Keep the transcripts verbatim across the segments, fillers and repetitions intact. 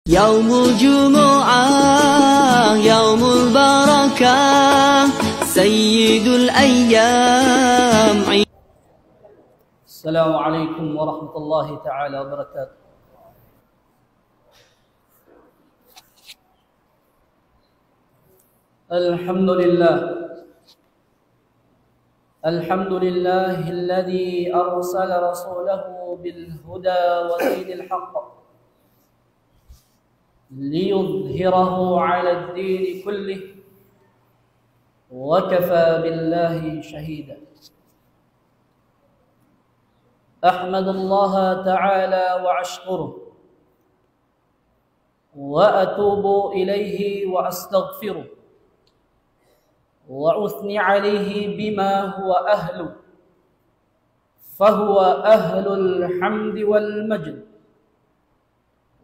يوم الجمعة يوم البركة سيد الأيام. السلام عليكم ورحمة الله تعالى وبركاته. الحمد لله. الحمد لله الذي أرسل رسوله بالهدى ودين الحق ليظهره على الدين كله وكفى بالله شهيدا. أحمد الله تعالى وأشكره وأتوب إليه وأستغفره وأثني عليه بما هو أهله، فهو أهل الحمد والمجد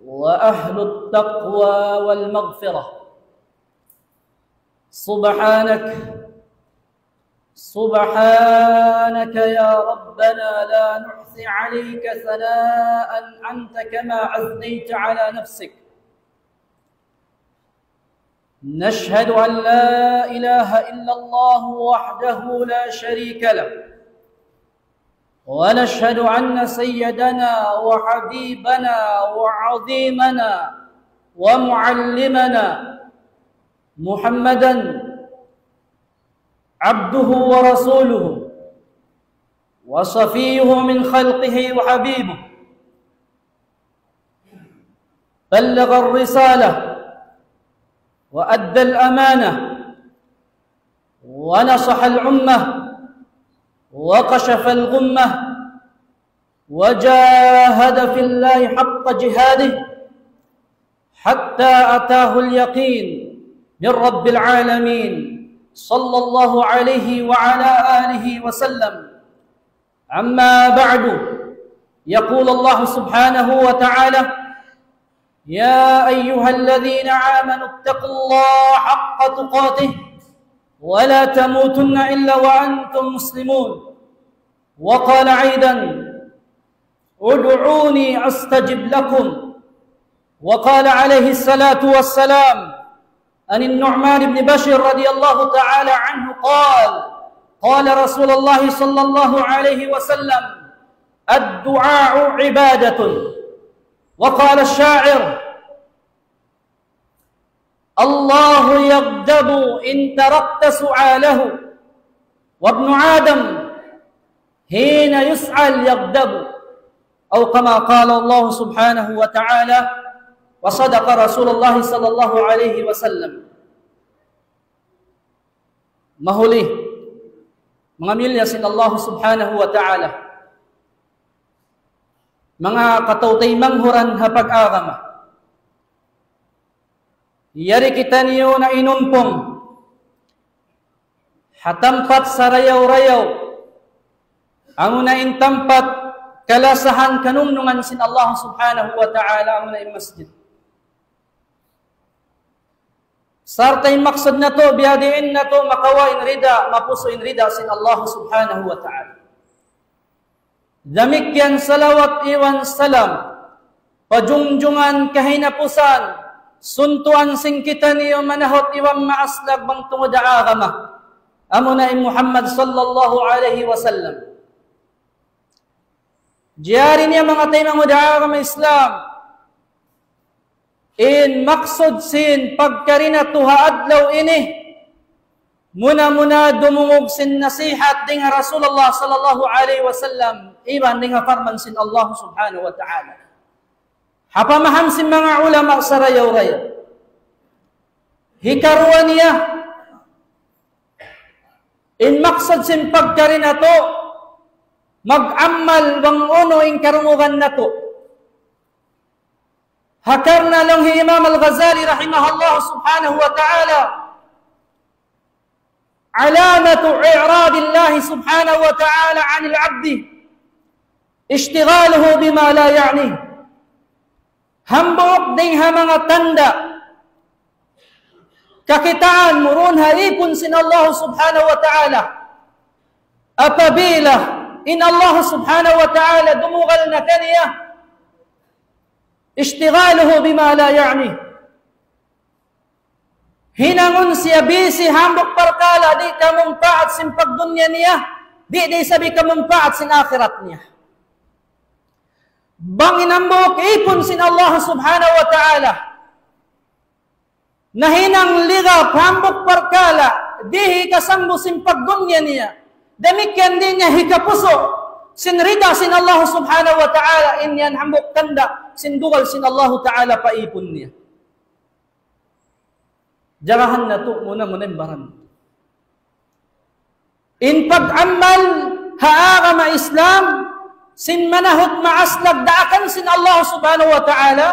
وأهل التقوى والمغفرة. سبحانك، سبحانك يا ربنا لا نحصي عليك ثناء أنت كما أثنيت على نفسك. نشهد أن لا إله إلا الله وحده لا شريك له، ونشهد أن سيدنا وحبيبنا وعظيمنا ومعلمنا محمدا عبده ورسوله وصفيه من خلقه وحبيبه، بلغ الرسالة وأدى الأمانة ونصح الأمة وكشف الغمة وجاهد في الله حق جهاده حتى أتاه اليقين من رب العالمين، صلى الله عليه وعلى آله وسلم. أما بعد، يقول الله سبحانه وتعالى: يا أيها الذين آمنوا اتقوا الله حق تقاته ولا تموتن إلا وأنتم مسلمون. وقال أيضا: ادعوني أستجب لكم. وقال عليه الصلاة والسلام عن النعمان بن بشير رضي الله تعالى عنه قال: قال رسول الله صلى الله عليه وسلم: الدعاء عبادة. وقال الشاعر: الله يغضب إن تركت سؤاله، وابن آدم حين يسأل يغضب، أو كما قال الله سبحانه وتعالى، وصدق رسول الله صلى الله عليه وسلم. Mahuli, manga pamilya sin Allah subhanahu wa ta'ala, manga kataymanghuran ha pag-agama. Yari kitaniyu na inumpung ha tampat sarayaw-rayaw, amuna in tampat kalasahan kanungnungan sin Allah subhanahu wa ta'ala, amuna in masjid. Sarta' in maksud natu', biya' diin natu' makawa' in rida, mapusu' in rida sin Allah subhanahu wa ta'ala. Damikkiyan salawat iban salam, pajungjungan kahinapusan, suntuan sin kitaniyu manahut iban maaslag bang tungud ha agama, amuna in Muhammad sallallahu alayhi wasallam. Jari niya manga taymanghud ha agama Islam, in maksud sin pagkari natu' ha adlaw ini, muna-muna dumungug sin nasihat dayn ha Rasulullah sallallahu alayhi wasallam, iban dayn ha parman sin Allah subhanahu wa ta'ala. Ha pamaham sin manga ulama sarayaw-rayaw. Hikaruwa niya, in maksud sin pagkari natu', mag-amal bang unu in karungugan natu'. Ha karna' laung hi Imam Al-Ghazali rahimahullah subhanahu wa ta'ala, علامة إعراض الله سبحانه وتعالى عن العبد اشتغاله بما لا يعنيه. Hambuuk dayn ha manga tanda' kakitaan mu duun ha īpun sin Allah subhanahu wa ta'ala. Apabila in Allah subhanahu wa ta'ala dumugal na kaniya, اشتغاله بما لا يعنيه. Hinangun siya busy hambuuk parkala' di' kamumpaat sin pagdunya niya, di', di' isab kamumpaat sin akhirat niya. Bang in hambuuk ipun sin Allah Subhanahu wa Ta'ala nahinang ligap hambuuk parkala', di' hikasangbu' sin pagdunya niya. Damikkiyan di' niya hikapusu' sin rida sin Allah Subhanahu wa Ta'ala, in yan hambuuk tanda' sin dugal sin Allah Ta'ala pa ipun niya. Jagahan natu' muna-muna in baran. In pag-amal ha agama Islam, sin manahut maaslag daakan sin Allah Subhanahu wa Ta'ala,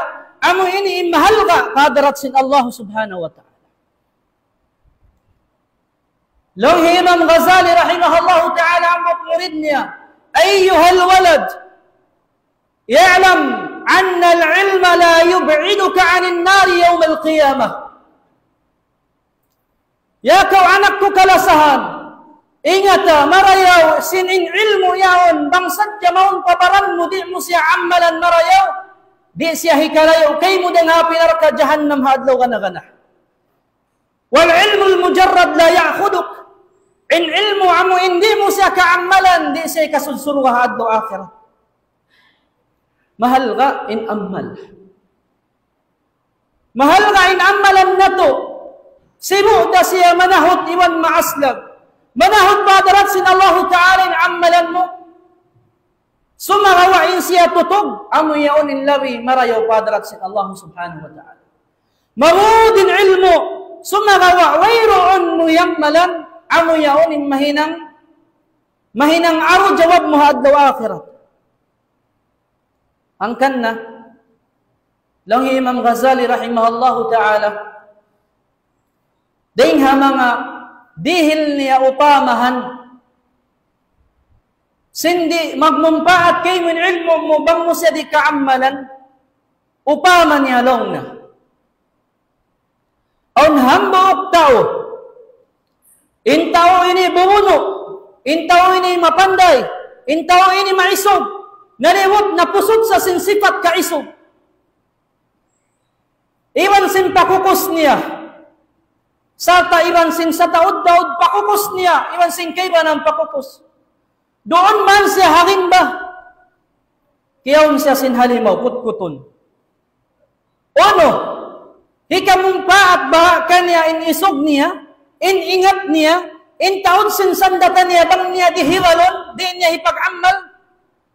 amu ini in mahalga' pa hadarat sin Allah Subhanahu wa Ta'ala. Laung hi Imam Ghazali rahimahullahu ta'ala, hambuuk murid niya, أيها الولد، اعلم أن العلم لا يبعدك عن النار يوم القيامة. Ya kaw anak ku kalasahan, ingata, marayaw, sin in ilmu' yaun, bang sadja mawn pa baran mu, di' mu siya ammalan marayaw, di' siya hikalayu' kaymu dayn ha api narka' jahannam ha adlaw gana-gana. والعلم المجرد لا يأخذك. In ilmu' amu in di' mu siya kaammalan, di' siya hikasud surga' ha adlaw akhirat. Mahalga' in ammal. Mahalga' in ammalan natu'. Sibu' da siya manahut iban maaslag. Manahut pa hadarat sin Allahu Ta'ala in ammalan mu. Sumagawa' in siya tutug, amu yaun in labi marayaw pa hadarat sin Allah Subhanahu wa Ta'ala. Mabud in ilmu', sumagawa' wayruun mu iyammalan, amu yaun in mahinang, mahinang aru jawab mu ha adlaw akhirat. Hangkan na, laung hi Imam Ghazali rahimahullahu ta'ala, dayn ha manga dihil niya upamahan, sin di' magmumpaat kaymu in ilmu' mu bang mu siya di' kaammalan, upama niya laung niya. Awn hambuuk tau. In tau ini bubunu', in tau ini mapanday, in tau ini maisug, naliwat napusut sa sin sipat kaisug. Iban sin pakukus niya. Sarta' iban sin sataud-taud pakukus niya, iban sin kaibanan pakukus. Duun man siya ha rimba, kiyaun siya sin halimaw, kutkutun. Unu, hikamumpaat ba kaniya in isug niya, in ingat niya, in taud sin sandata niya, bang niya dihibalun, di' niya hipag-ammal,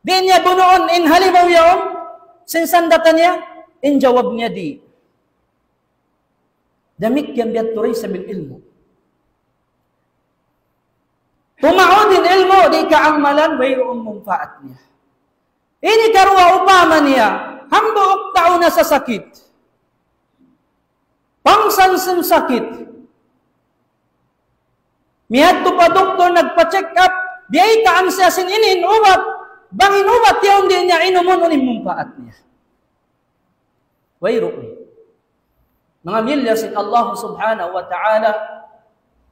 di' niya bunuun in halimaw yaun, sin sandata niya, in jawab niya di'. Damikkiyan biya' tuud isab in ilmu'. Tumaud in ilmu', di' kaammalan, wayruun mumpaat niya. Ini karuwa upama niya, hambuuk tau nasasakit. Pangsan sin sakit. Miyadtu pa doktor, nagpa-check up, biyaytaan siya sin ini in ubat, bang in ubat yaun di' niya inumun, unu in mumpaat niya. Wayruun. Manga pamilya sin Allah Subhanahu wa Ta'ala,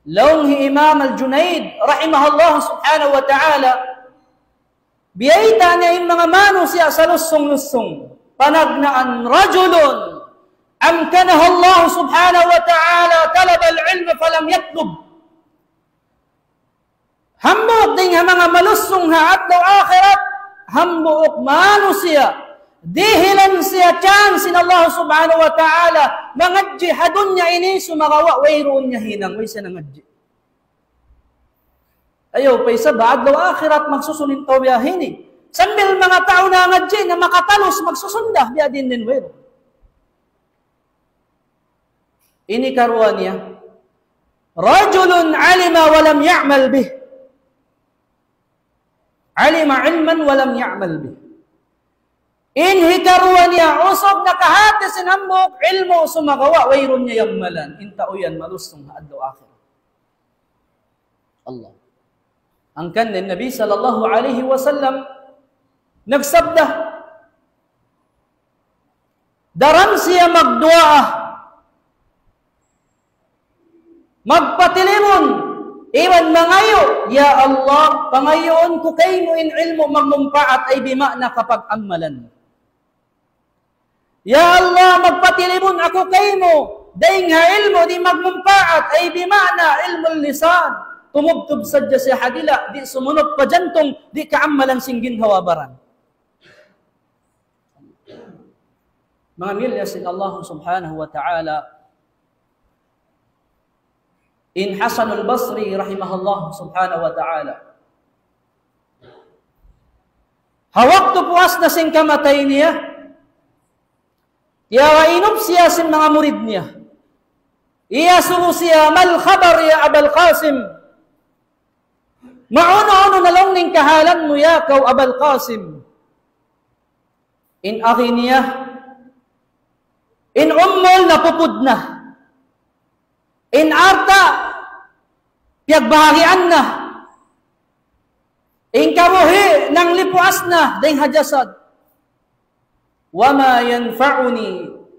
laung hi Imam Al-Junaid, rahimahullah Subhanahu wa Ta'ala, biyayta' niya in manga manusiya' salusung-lusung. Panagnaan, رجل أمكنه الله سبحانه وتعالى طلب العلم فلم يطلب. Hambuuk dayn ha manga malusung ha adlaw akhirat, hambuuk manusiya', dihilan siya chance sin Allah Subhanahu wa Ta'ala, mangadji' ha dunya ini, sumagawa' wayruun niya hinang, way siya nangadji'. Ayaw pa isab ha adlaw akhirat magsusun in tau biya' ha ini. Sambil manga tau nangadji' na makatalus magsusun da, biya' diin in wayruun. Ini karuwa niya. رجل علم ولم يعمل به. علم علما ولم يعمل به. In hikaruwa niya, usug nakahati sin hambuuk ilmu' sumagawa' wayruun niya iyammalan. In tau yan malusung ha adlaw akhirat. Allah. Hangkan in Nabi sallallahu alayhi wasallam nagsabda, daran siya magduwaa, magpatilimun, iban mangayu', "Ya Allah, pangayuun ku kaymu in ilmu' magmumpaat, ay bima'na kapag-ammalan." Ya Allah, magpatilibun aku kaymu dayn ha ilmu' di' magmumpaat, ay bima'na ilmu' lisan. Tumubtub sadja siya ha dila', di' sumunud pa jantung, di' kaammalan sin ginhawa-baran. Manga milya sin Allah Subhanahu wa Ta'ala, in Hasanul Basri rahimahullah Subhanahu wa Ta'ala, ha waktu puas na sin kamatay niya, tiyawag siya sin manga murid niya. Iyasubu siya, "Mal khabar ya Abal Qasim?" Maunu-unu na laung niya in kahalan mu ya kaw Abal Qasim? In agi niya, in umul napupud na, in alta' piyagbahagian na, in kabuhi' nanglipuas na dayn ha jasad. وما ينفعني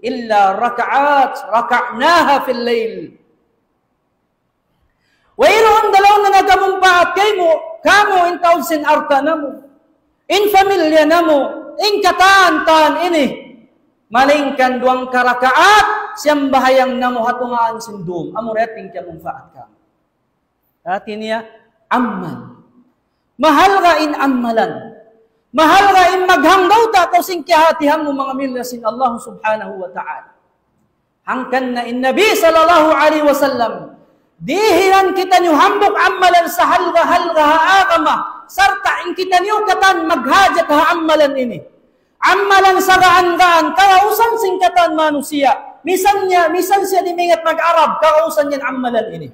إلا ركعات ركعناها في الليل. Wayruun da laung niya nagamumpaat kaymu, kamu in taud sin alta' namu', in pamilya namu', in katan-katan ini, malaingkan duwang karakaat siyambahayang namu' ha tungaan sin dum, amu ra in kiyamumpaat kamu. Hati niya, amal. Mahalga' in amalan. Mahalga' in maghanggaw ta kaw sin kiyahatihan mu, manga milya sin Allah Subhanahu wa Ta'ala. Hangkan na in Nabi sallallahu alayhi wasallam, dihilan kitaniyu hambuuk amalan sahalga'-halga' ha agama, sarta' in kitaniyu katan maghajat ha amalan ini. Amalan sagaan-gaan, kagausan sin katan manusiya'. Misan niya, misan siya di' maingat mag-Arab, kagausan niya in amalan ini.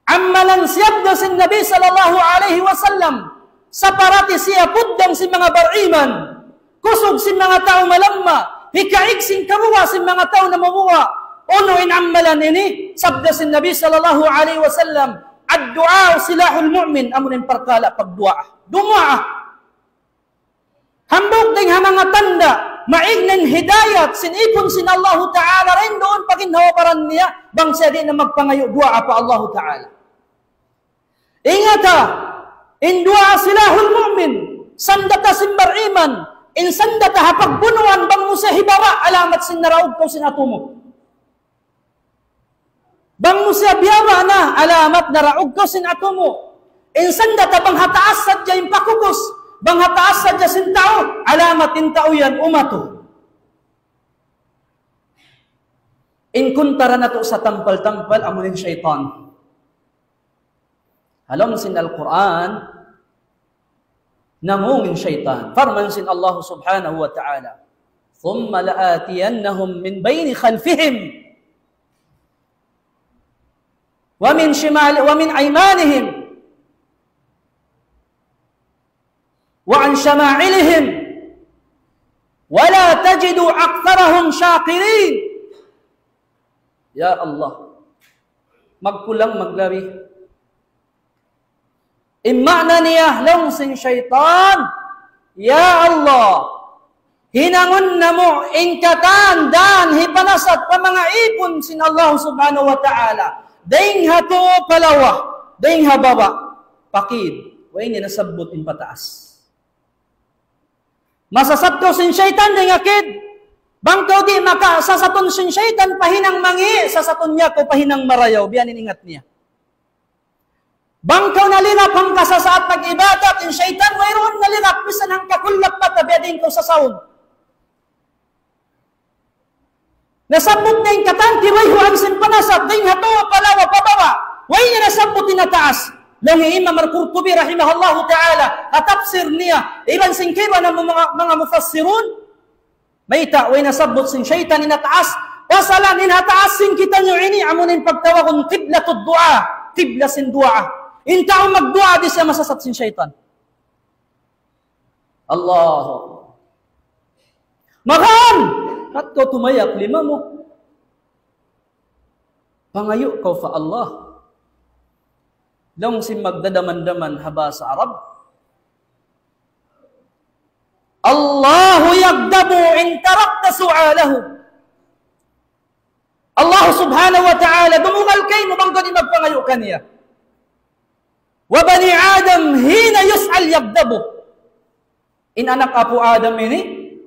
Amalan siyabda sin Nabi sallallahu alayhi wasallam, saparati siya puddang sin manga bariman, kusug sin manga tau malamma, hikaig sin kabuga' sin manga tau namabuga'. Unu in amalan ini? Sabda sin Nabi sallallahu alayhi wasallam, "الدعاء سلاح المؤمن." Amu in parkala' pagduwaa. Duwaa. Hambuuk dayn ha manga tanda', maig na in hidayat, sin ipun sin Allahu Ta'ala, dayn duun pa ginhawa-baran niya, bang siya di' na magpangayu' duwaa pa Allahu Ta'ala. Ingata, in duwaa سلاح المؤمن, sandata sin bariman, in sandata ha pagbunuan, bang mu siya hibaba', alamat sin naraug kaw sin atu mu. Bang mu siya biyaba' na, alamat naraug kaw sin atu mu. In sandata bang ha taas sadja in pakukus, bang ha taas sadja sin tau, alamat in tau yan umatu. In kuntara natu' satampal-tampal, amu in saytan. Ha lawm sin Al-Qur'an, namung in saytan. Parman sin Allah Subhanahu wa Ta'ala, ثم لآتينهم من بين خلفهم ومن شمال، ومن أيمانهم وعن شمائلهم ولا تجد أكثرهم شاكرين. Ya Allah. Magkulang maglabi. In maana niya, laung sin saytan, "Ya Allah, hinangun namu' in katan dan hipanasat pa manga ipun sin Allah Subhanahu wa Ta'ala. Dayn ha tuu pa lawa, dayn ha baba', pa kid." Way niya nasabbut in pataas. Masasat kaw sin saytan dayn ha kid. Bang kaw di' makasasatun sin saytan pa hinang mangi', sasatun niya kaw pa hinang marayaw. Biya' ini in ingat niya. Bang kaw nalingap hangka sasaat nag-ibadat, in saytan wayruun nalingap, misan hangka kullap mata, biya' diin kaw sasaun. Nasabbut na in katan, tiwayhuan sin panasat, dayn ha tuu pa lawa pa baba'. Way niya nasabbut in ha taas. Laung hi Imam Al-Qurtubi rahimahullahu ta'ala, ha tafsir niya, iban sin kaibanan manga, manga mufassirun, mayta', way nasabbut sin saytan in ha taas. Pasalan in ha taas sin kitaniyu ini, amu in pagtawagun qiblatud du'a, qibla sin duwaa. In tau magduwaa, di' siya masasat sin saytan. Allahu Akbar. Magaan! Kat kaw tumayak lima mu. Pangayu' kaw pa Allah. Laung sin magdadaman-daman ha bahasa Arab, الله يغضب إن تركت سؤاله. Allah Subhanahu wa Ta'ala dumugal kaymu bang kaw di' magpangayu' kaniya. وبني آدم حين يسأل يغضب. In anak apu' Adam ini,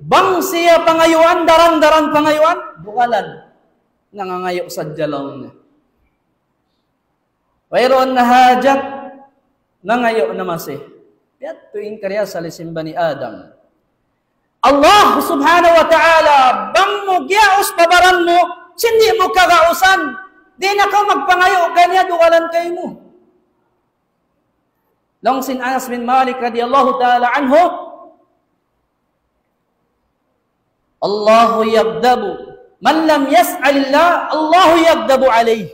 Bang siya pangayuan, daran-daran pangayuan, dugalan. Nangangayu' sadja laung niya. Wayruun na hajat, nangayu' na masi. Yadtu in kariyasali sin bani Adam. Allah subhanahu wa ta'ala, bang mu giyaus pa baran mu, sin di' mu kagausan, di' na kaw magpangayu' kaniya dugalan kaymu. Laung sin Anas bin Malik radiyallahu ta'ala anhu, الله يغضب من لم يسأل الله الله يغضب عليه.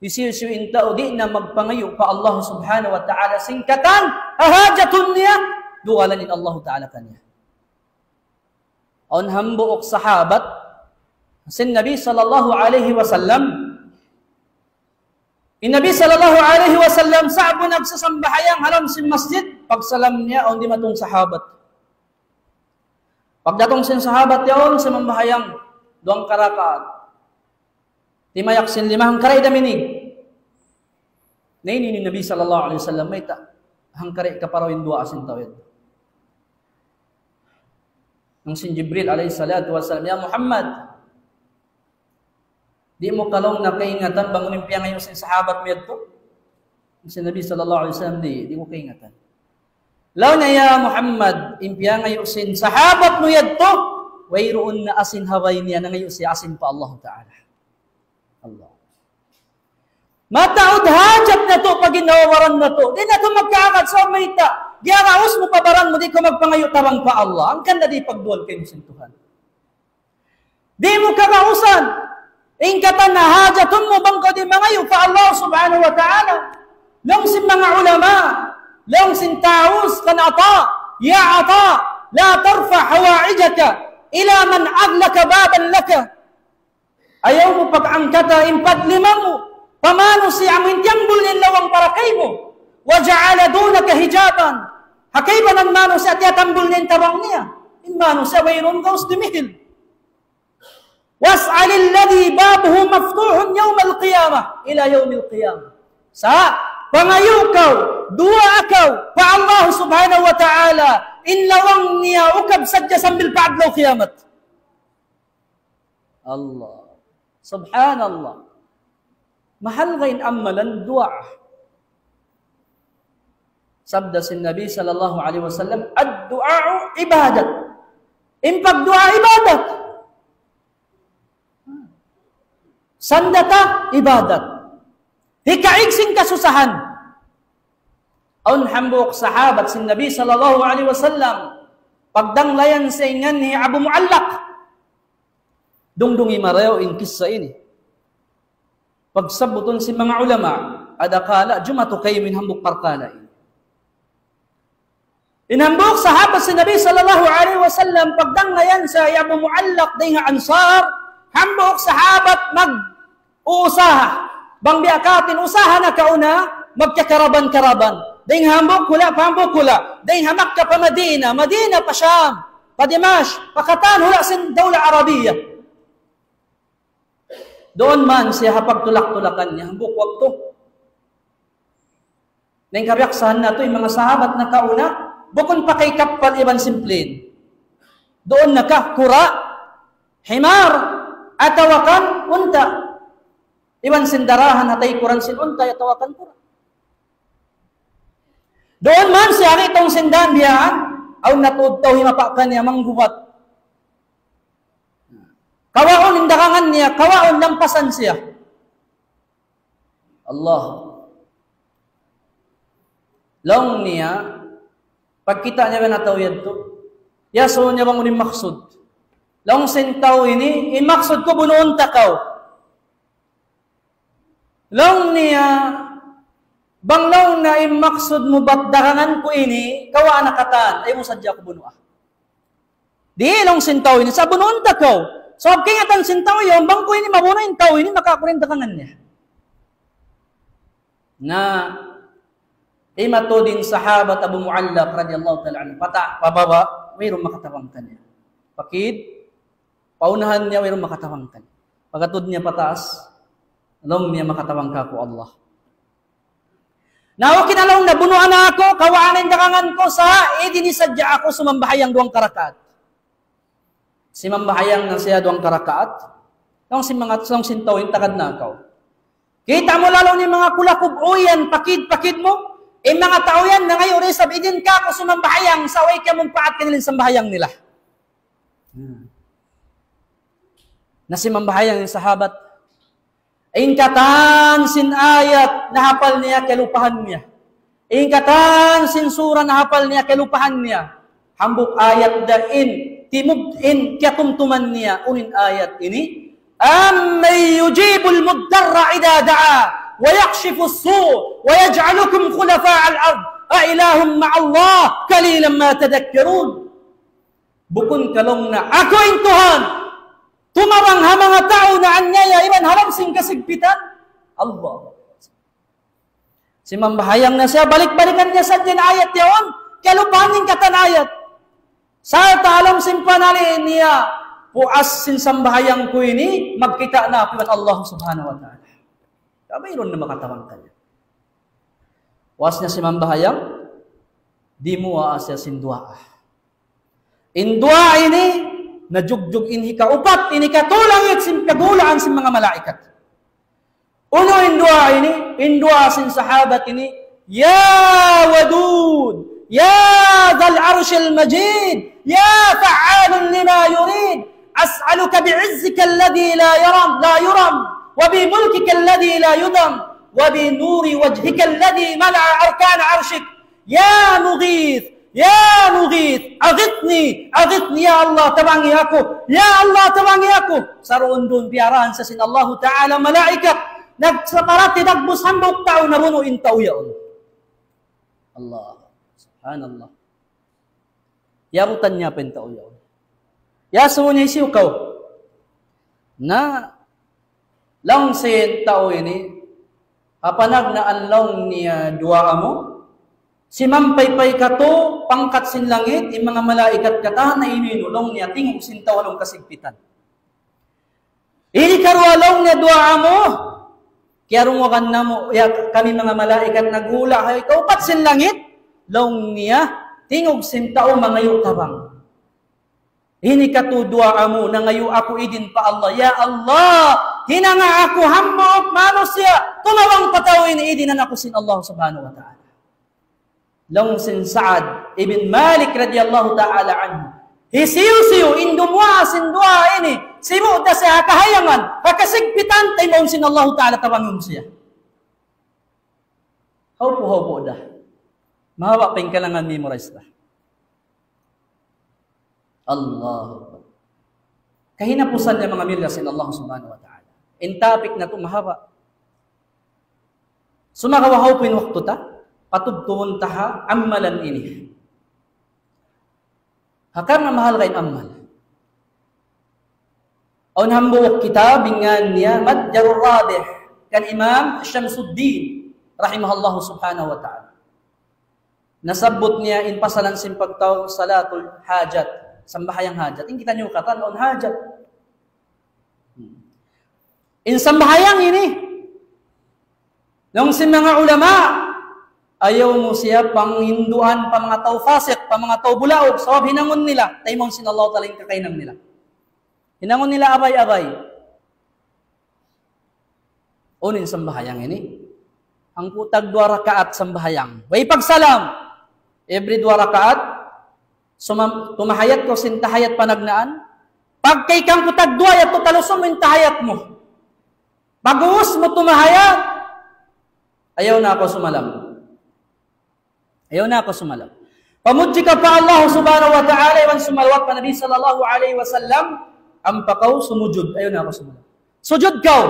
Hisiyu-siyu in tau di' na magpangayu' pa Allah subhanahu wa ta'ala sin katan, ha hajatun niya, dugalan in Allah ta'ala kaniya. Awn hambuuk sahabat sin Nabi sallallahu alayhi wasallam. In Nabi sallallahu alayhi wasallam sa'bu nagsasambahayang ha lawm sin masjid, pagsalam niya, awn dimatung sahabat. Pagdatung sin sahabat yaun, sumambahayang duwang karakaat. Timayak sin lima, hangkaray da mini. Na ini in Nabi sallallahu alayhi wasallam, mayta', hangkaray kaparaw in duwaa sin tau yadtu. Laung sin Jibril alayhi salatu wasalam, "Ya Muhammad, di' mu kaw laung niya kaingatan bang unu in piyangayu' sin sahabat mu yadtu?" Laung sin Nabi sallallahu alayhi wasallam, "Di', di' ku kaingatan." Laung niya, "Ya Muhammad, in piyangayu' sin sahabat mu yadtu, wayruun na asin ha bay niya, nangayu' siya asin pa Allah Ta'ala." Allah. Mataud hajat natu', paginhawa-baran natu'. Di' natu' magkaagad sa mayta'. Giyaraus mu pa baran mu, di' kaw magpangayu' tabang pa Allah. Hangkan na di' pagduwal kaymu sin Tuhan. Di' mu kagausan. In katan ha hajatun mu bang kaw di' mangayu' pa Allah subhanahu wa ta'ala. Laung sin manga ulama, laung sin Tawus kan Ata, يا عطاء، لا ترفع حوائجك إلى من أغلق بابا لك. Ayaw mu pag-angkata in paglima mu pa manusiya' amu in tiyambul niya in lawang para kaymu. وجعل دونك حجابا. Ha kaibanan manusiya' tiyatambul niya in tabang niya. In manusiya' wayruun gaus dumihil. واسأل الذي بابه مفتوح يوم القيامة إلى يوم القيامة. Sa', pangayu' kaw, duwaa kaw pa Allah subhanahu wa ta'ala, in lawang niya ukab sadja sambil pa adlaw kiyamat. Allah. Subhanallah. Mahalga' in amalan duwaa. Sabda sin Nabi sallallahu alayhi wasallam, الدعاء عبادة. In pagduwaa ibadat. Sanda ta ibadat. Hikaig sin kasusahan. Awn hambuuk sahabat sin Nabi sallallahu alayhi wasallam, pagdanglayan siya in ngan hi Abu Muallaq. Dungdungi marayaw in kissa ini. Pagsabbutun sin manga ulama, adakala jumatu kaymu in hambuuk parkala' ini. In hambuuk sahabat sin Nabi sallallahu alayhi wasallam, pagdanglayan siya hi Abu Muallaq dayn ha Ansar, hambuuk sahabat mag-uusaha. Bang biya' katin usaha nakauna, magkakaraban-karaban. Dayn ha hambuuk hula' pa hambuuk hula'. Dayn ha Makkah pa Madinah, Madinah pa Sham, pa Dimashq, pa katan hula' sin Dawla Arabiya. Duun man siya ha pagtulak-tulakan niya, hambuuk waktu. Na in kabiyaksahan natu', in manga sahabat nakauna, bukun pa kay kappal iban sin plane. Duun na ka, kura', himar, atawa kan unta'. Iban sin darahan ha taykuran sin unta', atawa kan kura'. Duun man siya ha gitung sin dan biya' yan, awn na tuud tau himapa' kaniya manggubat. Kawaun in dagangan niya, kawaun lampasan siya. Allah. Laung niya, pagkita' niya ba na tau yadtu? Iyasubu niya bang unu in maksud. Laung sin tau ini, in maksud ku bunuun ta kaw. Laung niya, bang laung na in maksud mu bat dagangan ku ini, kawaa na katan, ayaw mu sadja aku bunua. Di' laung sin tau ini, sa' bunuun ta kaw. Sabab kaingatan sin tau yaun, bang ku ini mabunu' in tau ini, makakurin dagangan niya. Na, imatud in sahabat Abu Muallaq radiyallahu ta'ala anhu, pata-, pababa', wayruun makatabang kaniya. Pakid, paunahan niya, wayruun makatabang kaniya. Pagatud niya pataas, laung niya makatabang kāku' Allah. Na okay na laung na, bunuan na aku, kawaan na in dagangan ku, sa' idini sadja aku sumambahayang duwang karakaat. Simambahayang na siya duwang karakaat. Laung sin manga, laung sin tau in tagad na kaw. Kita' mu laung niya manga kulakub uyan, pakid-pakid mu. In manga tau yan, nangayu' da isab, idin kaku' sumambahayang, sa' way kiyamumpaat kanila in sambahayang nila. Hmm. Na simambahayang in sahabat. In katan sin ayat nahapal niya, kalupahan niya. In katan sin sura nahapal niya, kalupahan niya. Hambuuk ayat da in, timub in, kiyatumtuman niya, unu in ayat ini. أَمَّن يُجِيبُ الْمُضْطَرَّ إِذَا دَعَاهُ وَيَكْشِفُ السُّوءَ وَيَجْعَلُكُمْ خُلَفَاءَ الْأَرْضِ أَإِلَٰهٌ مَّعَ اللَّهِ قَلِيلًا مَا تَذَكَّرُونَ. Bukun ka laung niya, aku in Tuhan, tumabang ha manga tau naanyaya iban ha lawm sin kasigpitan? Allah. Simambahayang na siya, balik-balikan niya sadja in ayat yaun, kalupahan in katan ayat. Sarta' ha lawm sin panali' niya, puas sin sambahayang ku ini, magkita' na aku iban Allah Subhanahu wa Ta'ala. Kabayluun na makatabang kaniya. Puas niya simambahayang, dimuwaa siya sin duwaa. In duwaa ini, najugjug in hikaupat, in hikatu langit sin piyaghulaan sin manga malaikat. Unu in duwaa ini, in duwaa sin sahabat ini, يَا وَدُودُ يَا ذَا الْعَرْشِ الْمَجِيدُ يَا فَعَّالٌ لِمَا يُرِيدُ أَسْأَلُكَ بِعِزِّكَ الَّذِي لَا يُرَمُّ، لَا يُرَمُّ، وَبِمُلْكِكَ الَّذِي لَا يُضَامُّ، وَبِنُورِ وَجْهِكَ الَّذِي مَلَأَ أَرْكَانَ عَرْشِكَ، يَا مُغِيثُ، يَا مُغِيثُ، أَغِثْنِي، أَغِثْنِي, ya Allah, tabangi aku, ya Allah, tabangi aku. Saruun-duun piyarahan sa sin Allahu Ta'ala malaikat. Nagsaparati dagbus hambuuk tau, nabunu' in tau yaun. Allah, subhanallah. Iyabutan niya pa in tau yaun. Iyasubu niya, hisiyu kaw? Na, laung sin tau ini, ha panagnaan laung niya duwaa mu, simampay pa hikatu pangkat sin langit, in manga malaikat katan na inu-inu, laung niya tingug sin tau ha lawm kasigpitan. Ini karuwa laung niya duwaa mu, kiyarungugan namu', ya, kami manga malaikat naghula' ha ikaupat sin langit, laung niya, tingug sin tau mangayu' tabang. Ini katu duwaa mu, nangayu' aku idin pa Allah. Ya Allah, hinanga aku hambuuk manusiya', tumabang pa tau ini, idinan aku sin Allah Subhanahu wa Ta'ala. Laung sin Sa'ad ibn Malik radiyallahu ta'ala anhu, hisiyu-siyu in dumuwaa sin duwaa ini, sibu' da siya ha kahayangan, ha kasigpitan, taymaun sin Allahu Ta'ala, tabangun siya. Hawpu'-hawpu' da. Mahaba' pa in kailangan memorize da. Allahu Akbar. Kahinapusan niya manga miyulliya sin Allah Subhanahu wa Ta'ala. In topic natu' mahaba'. Sumagawa' hawpu' in waktu ta, patubtubun ta ha amalan ini. Ha karna' mahal kaymu in amal. Awn hambuuk kitab, in ngān niya Matjarur Rabih, kan Imam Shamsuddin, rahimahullahu subhanahu wa ta'ala. Nasabbut niya in pasalan sin pagtawagun salatul hajat, sambahayang hajat. In kitaniyu katan, awn hajat. In sambahayang ini, laung sin manga ulama, ayaw mu siya panghinduan pa manga tau fasik, pa manga tau bulaug, sabab hinangun nila, taymaun sin Allah Ta'ala in kakahinang nila. Hinangun nila abay-abay. Unu in sambahayang ini? Hangpu' tagduwa rakaat sambahayang. Way pagsalam. Every duwa rakaat, sumam-, tumahayat kaw sin tahiyat panagnaan. Pagka hangpu' tagduwa yadtu, talusun mu in tahiyat mu. Pag'ubus mu tumahayat, ayaw na kaw sumalam. Ayaw na kaw sumalam. Pamudji kaw pa Allah Subhanahu wa Ta'ala, iban sumalawat pa Nabi sallallahu alayhi wasallam, ampa kaw sumujud. Ayaw na kaw sumalam. Sujud kaw.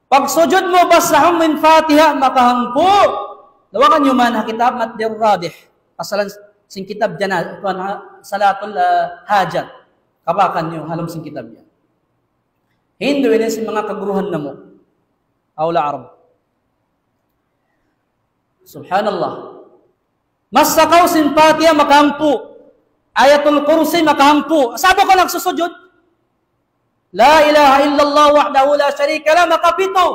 Pagsujud mu, basahun mu in Fatiha, makahangpu'. Lawakan niyu man ha kitab Matjarur Rabih. Pasalan sin kitab jana-, kuwan ha, salatul, ah, hajat. Kabakan niyu, ha lawm sin kitab yan. Hindu ini sin manga kaguruhan namu'. Hawla Arab. Subhanallah. Masa kaw sin Fatiha makahangpu'. Ayatul Kursi makahangpu'. Sa'bu kaw nagsusujud. La ilaha illallah wahdahu la sharika lah makapitu.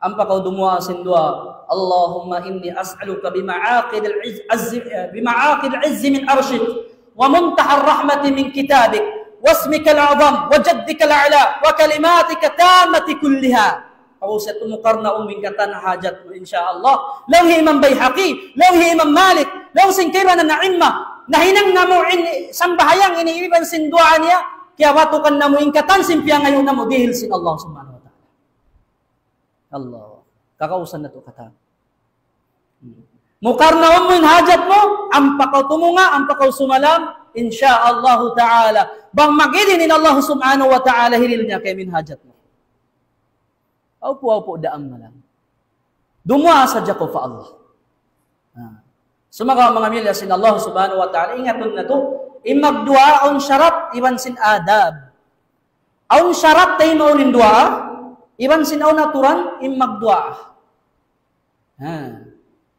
Ampa kaw dumuwaa sin duwaa. اللهم إني أسألك بمعاقد العز، عز، بمعاقد العز من عرشك ومنتهى الرحمة من كتابك واسمك الأعظم وجدك الأعلى وكلماتك التامة كلها. Aw sa tumukar na umin katan hajat mu, insya Allah. Laung hi Imam Bayhaqi, laung hi Imam Malik, laung sin kaibanan na imma. Nahinang namu' in sambahayang ini iban sin duwaa niya, kiyabatukan namu' in katan sin piyangayu' namu' dihil sin Allah Subhanahu wa Ta'ala. Allah. Kakausan natu' katan. Mukar na umin hajat mu, ampa kaw tumunga', ampa kaw sumalam, insya Allahu Ta'ala. Bang mag-idin in Allah Subhanahu wa Ta'ala, hiril niya kaymu in hajat mu. Awpu, awpu, daam na lang. Dumuwaa sadja kaw pa Allah. Ha. Sumagawa' manga miyalliya sin Allah Subhanahu wa Ta'ala, ingatun natu', in magduwaa awn sharat, iban sin adab. Awn sharat taymaun in duwaa, iban sin awn aturan in magduwaa. Ha.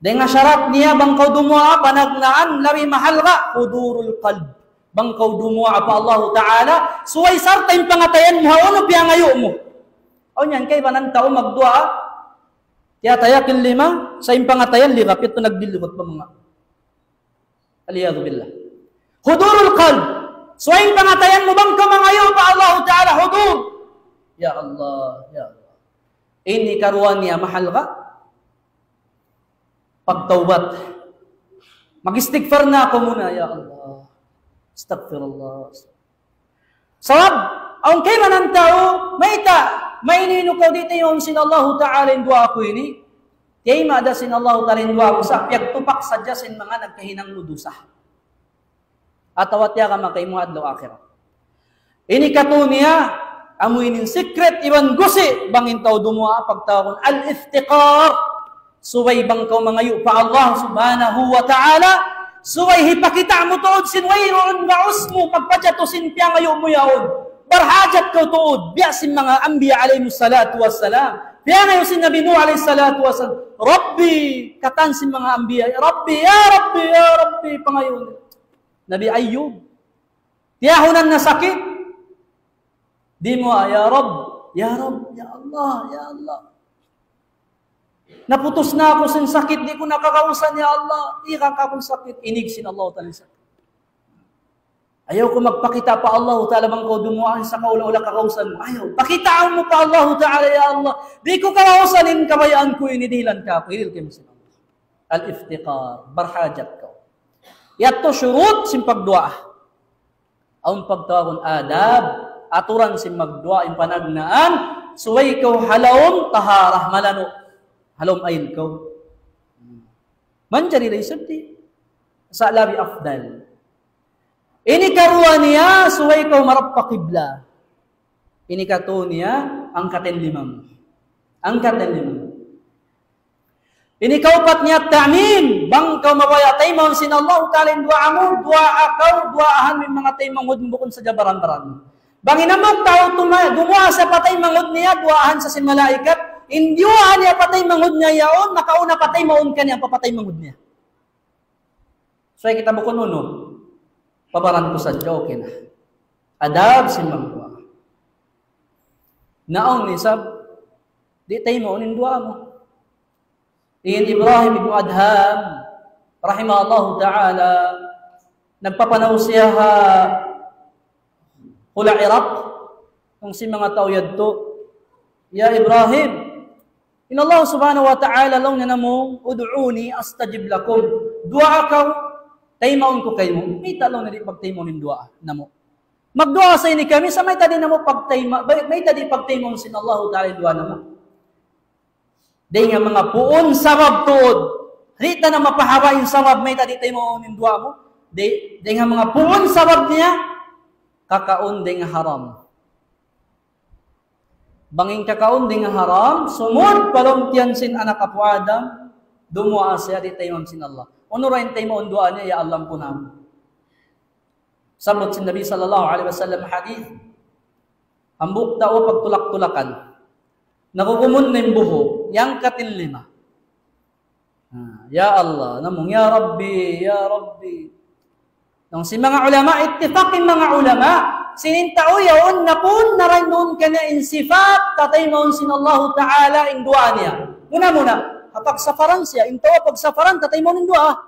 Dayn ha sharat niya bang kaw dumuwaa panagnaan labi mahalga' hudurul qalb. Bang kaw dumuwaa pa Allahu Ta'ala, subay sarta' in pangatayan mu ha unu piyangayu' mu. Awn yan kaibanan tau magduwaa, tiyataya' in lima, sa' in pangatayan lima, pitu nagdilligut pa manga. Al-iyadhu billah. Hudurul qalb. Subay in pangatayan mu bang kaw mangayu' pa Allahu Ta'ala hudur. Ya Allah, ya Allah. Ini karuwa niya mahalga'. Pagtawbat. Mag-istighfar na aku muna, ya Allah. Astaghfirullah. Sabab, awn kaibanan tau, mayta', mayta' unu kaw di' taymaun sin Allahu Ta'ala in duwaa ku ini. Taymaun da sin Allahu Ta'ala in duwaa ku sa', piyagtupak sadja sin manga nagkahinang mu dusa. Atawa tiyaga makaimu adlaw akhirat. Ini katu' niya, amu ini in secret iban gusi', bang in tau dumuwaa pagtawagun al-iftiqar. Subay bang kaw mangayu' pa Allah Subhanahu wa Ta'ala, subay hipakita' mu tuud sin wayruun gaus mu, pagpajatu sin piyangayu' mu yaun. Barhajat kaw tuud, biya' sin manga anbiya alayhimus salatu wassalam. Piyangayu' sin Nabi Nuh alayhis salatu wassalam. Rabbi, katan sin manga anbiya, Rabbi, ya Rabbi, ya Rabbi, pangayuun. Nabi Ayyub. Tiyahunan na sakit. Di' mu, ya Rabb, ya Rabb, ya Allah, ya Allah. Naputus na aku sin sakit, di' ku na kagausan, ya Allah. Ikan ka akun sakit, inig sin Allah Ta'ala sakit. Ayaw kaw magpakita' pa Allah Ta'ala bang kaw dumuwaa sa' kaula-ula kagausan mu. Ayaw, pakitaan mu pa Allah Ta'ala, ya Allah. Di' ku kagausan in kabayaan ku ini dihilan kaku', hiril kaymu sin Allah. Al-iftiqar, barhajat kaw. Yadtu shurut sin pagduwaa. Awn pagtawagun adab, aturan sin magduwaa in panagnaan, subay kaw ha lawm taharah malanu', ha lawm ayl kaw. Manjari da isab di'. Sa' labi afdal. Ini karuwa niya, subay kaw marap pa qibla. Ini katu' niya, angkat in lima mu. Angkat in lima mu. Ini kaupat niya ta'mim, bang kaw mabaya' taymaun sin Allah Ta'ala in duwaa mu, duwaa kaw, duwaahan mu in manga taymanghud mu bukun sadja baran-baran. Bang in hambuuk tau tuma-, dumuwaa sa' pa taymanghud niya, duwaahan sa' sin malaikat, in duwaa niya pa taymanghud niya yaun, makauna pa taymaun kaniya pa, pa taymanghud niya. So, kita bukun unu, pa baran ku sadja, okay na. Adab sin magduwaa. Na awn isab, di' taymaun in duwaa mu. In Ibrahim ibn Adham, rahimahullahu ta'ala, nagpapanaw siya ha hula' Iraq, kung sin manga tau yadtu, "Ya Ibrahim, in Allah Subhanahu wa Ta'ala laung niya namu', 'Ud'uni astajib lakum. Duwaa kaw, taymaun ku kaymu.'" Mayta' laung niya di' pagtaymaun in duwaa namu'? Magduwaa sa ini kami, sa' mayta' di' namu' pagtayma-, mayta' di' pagtaymaun sin Allahu Ta'ala in duwaa namu'? Dayn ha manga puun sabab tuud. Di' ta na mapahaba' in sabab mayta' di' taymaun in duwaa mu. Di-, dayn ha manga puun sabab niya, kakaun dayn ha haram. Bang in kakaun dayn ha haram, sumud pa lawm tiyan sin anak apu' Adam, dumuwaa siya di' taymaun sin Allah. Unu ra in taymaun duwaa niya, "Ya Allah, ampuna aku." Sabbut sin Nabi sallallahu alayhi wasallam hadith, hambuuk tau pagtulak-tulakan. Nakukumun na in buhuk, iyangkat in lima. Ah, "Ya Allah," namung, "Ya Rabbi, ya Rabbi." Laung sin manga ulama, ittifaq in manga ulama, sin in tau yaun, napun na ra duun kaniya in sifat, tataymaun sin Allahu Ta'ala in duwaa niya. Muna-muna, ha pagsafaran siya, in tau pagsafaran, tataymaun in duwaa.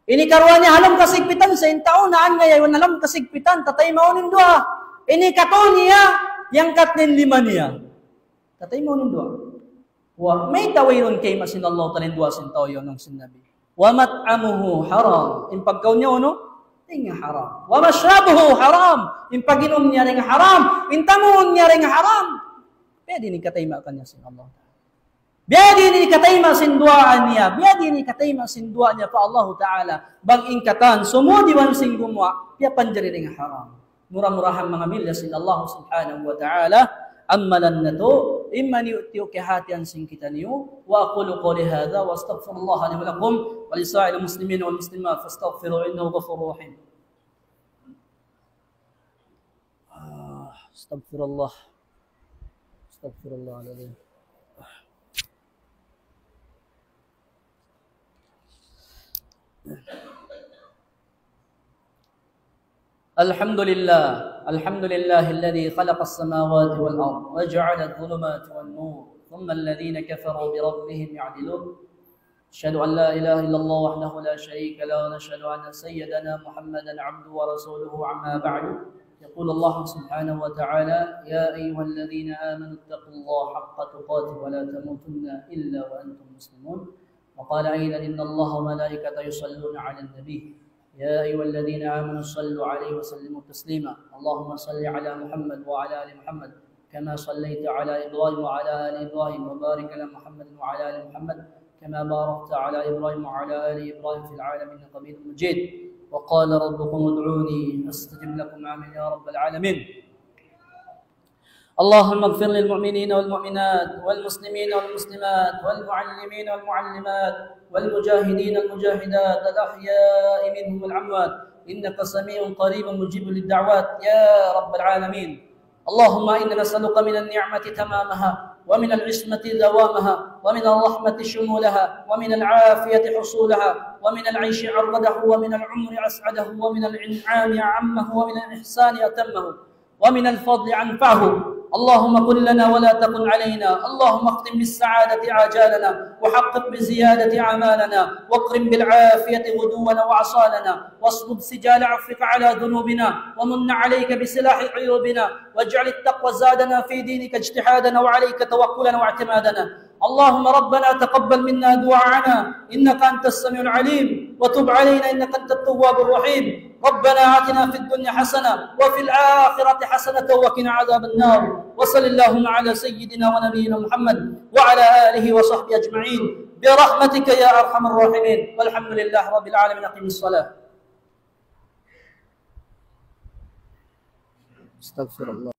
Ini karuwa niya ha lawm kasigpitan, sa' in tau naan niya yaun ha lawm kasigpitan, tataymaun in duwaa. Ini katu niya, iyangkat niya in lima niya. Tataymaun in duwaa. Wa, mayta' wayruun kayma sin Allah Ta'ala in duwaa sin tau yaun, laung sin Nabi. ومطعمه حرام. In pagkaun niya unu? Dayn ha haram. ومشربه حرام. In pag-inum niya dayn ha haram. In tangun niya dayn ha haram. Biya' diin in kataymaan kaniya sin Allah Ta'ala. Biya' diin in kataymaan sin duwaa niya. Biya' diin in kataymaan sin duwaa niya pa Allah Ta'ala. Bang in katan, sumūd iban sin gumuwa', piyapanjari dayn ha haram. Mura-murahan manga mīlya sin Allah Subhanahu wa Ta'ala, amalan natu', in maniyu'-tiyu' kahātihan sin kitaniyu. وأقول قولي هذا وأستغفر الله لي ولكم ولسائر المسلمين والمسلمات فاستغفروه إنه غفور رحيم. آه، أستغفر الله. أستغفر الله العظيم. الحمد لله. الحمد لله الذي خلق السماوات والأرض وجعل الظلمات والنور، ثم الذين كفروا بربهم يعدلون. أشهد أن لا إله إلا الله وحده لا شريك له، ونشهد أن سيدنا محمدا عبده ورسوله. أما بعد، يقول الله سبحانه وتعالى: يا أيها الذين آمنوا اتقوا الله حق تقاته ولا تموتن إلا وأنتم مسلمون. وقال أيضا: إن الله وملائكته يصلون على النبي، يا أيها الذين آمنوا صلوا عليه وسلموا تسليما. اللهم صل على محمد وعلى آل محمد كما صليت على إبراهيم وعلى آل إبراهيم، وبارك على محمد وعلى آل محمد كما باركت على إبراهيم وعلى آل إبراهيم في العالمين إنك حميد مجيد. وقال ربكم ادعوني أستجب لكم. آمين يا رب العالمين. اللهم اغفر للمؤمنين والمؤمنات والمسلمين والمسلمات والمعلمين والمعلمات والمجاهدين والمجاهدات الأحياء منهم والأموات إنك سميع قريب مجيب للدعوات يا رب العالمين. اللهم إنا نسألك من النعمة تمامها ومن العصمة دوامها ومن الرحمة شمولها ومن العافية حصولها ومن العيش أرغده ومن العمر أسعده ومن الإنعام أعمه ومن الإحسان أتمه ومن الفضل أنفعه. اللهم كن لنا ولا تكن علينا. اللهم اختم بالسعادة آجالنا، وحقق بالزيادة آمالنا، واكرم بالعافية غدونا وآصالنا، واصب سجال عفوك على ذنوبنا، ومن عليك بسلاح عيوبنا، واجعل التقوى زادنا في دينك، اجتهادنا وعليك توكلنا واعتمادنا. اللهم ربنا تقبل منا دعاءنا إنك أنت السميع العليم، وتب علينا إنك أنت التواب الرحيم. ربنا آتنا في الدنيا حسنة وفي الآخرة حسنة وقنا عذاب النار. وصل اللهم على سيدنا ونبينا محمد وعلى آله وصحبه أجمعين برحمتك يا أرحم الراحمين. والحمد لله رب العالمين. أقم الصلاة. أستغفر الله.